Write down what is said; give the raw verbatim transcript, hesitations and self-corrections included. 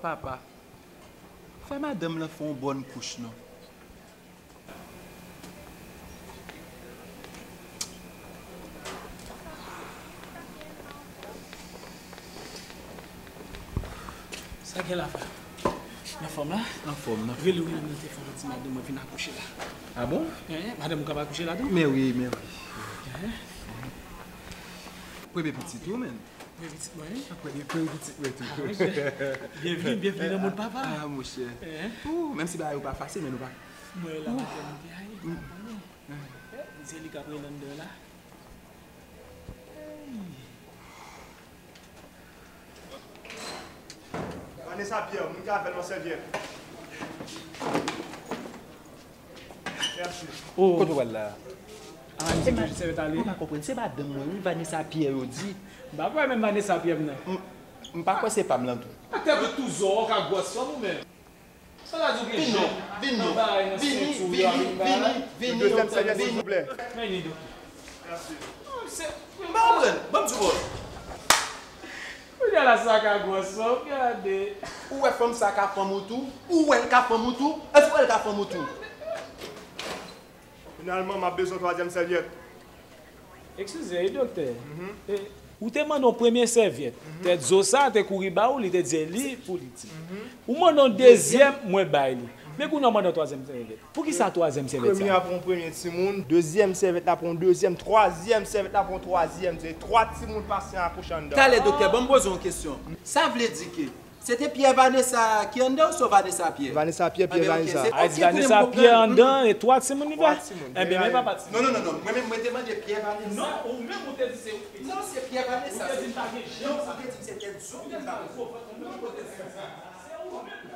Papa, fè madanm lan fè yon bòn kouch non. Sa gen la, frè? Anfòm la? Anfòm, anfòm. Rele w menm nan telefòn, di madanm mwen vin akouche la. Ah bon? Eh, madanm ou k ap akouche la tou? Men wi, men wi. Eh. Premye pitit ou, menm. Premye pitit mwen, wi. Premye, premye pitit mwen tou. Ah, monchè. Byenvini, byenvini nan mond papa. Ah, monchè. Eh. Ou, menm si bagay yo pa fasil, men nou pa. Mwen la, matènite a ye. Eh, se li k ap rele anndan la. Vanessa Pierre, moun ka fè l yon sèvyèt. Mèsi. Oh. Kote w al la? Ah, misye ki sèvyèt ale. Mwen pa konprann. Se madanm mwen, wi, Vanessa Pierre yo di. M pa kwè menm Vanessa Pierre m nan. M, m pa kwè se pa m lan tou. Atè tout tou zò, w ka gwòs fanm ou menm. Sa la di w gen jen nan bagay nan senti w yo ap vin ba la? Dezyèm sèvyèt, silvouplè. Men li, doktè. Mèsi. Non, se, m pa konprann. Ban m di w, bòs. Kounye a la, sa ka gwòs, fanm, gade. Ou wè fanm sa ka fanm ou tou? Ou wè l ka fanm ou tou? Èske w wè l ka fanm ou tou? Finalman, m ap bezwen twazyèm sèvyèt. Eskize, wi, doktè. Mhm. E, ou te mande yon premye sèvyèt. Mhm. Tèt zo sa te kouri ba ou, li te di se li pou li di. Mhm. Ou mande yon dezyèm, mwen bay li. Mhm. Men kounye a w mande yon twazyèm sèvyèt. Poukisa twazyèm sèvyèt sa? Premye a pou yon premye timoun, dezyèm sèvyèt la pou yon dezyèm, twazyèm sèvyèt la pou yon twazyèm. Se twa timoun pasyan akouche anndan. Talè, doktè, ban m poze w yon kesyon. Sa vle di ke se te Pierre Vanessa ki anndan ou se Vanessa Pierre? Vanessa Pierre, Pierre Vanessa. A di Vanessa Pierre anndan e twa timoun li fè? Twa timoun. Enben, men papa timoun. Non, non, non, non. Mwen menm, mwen te mande Pierre Vanessa. Non, ou menm ou te di se. Non, se Pierre Vanessa. Ou te di m pa gen jen. Non, ou te di m se tèt zo. Ou te di m pa gen gwo vant. Ou menm ou te di m sa. Se ou menm.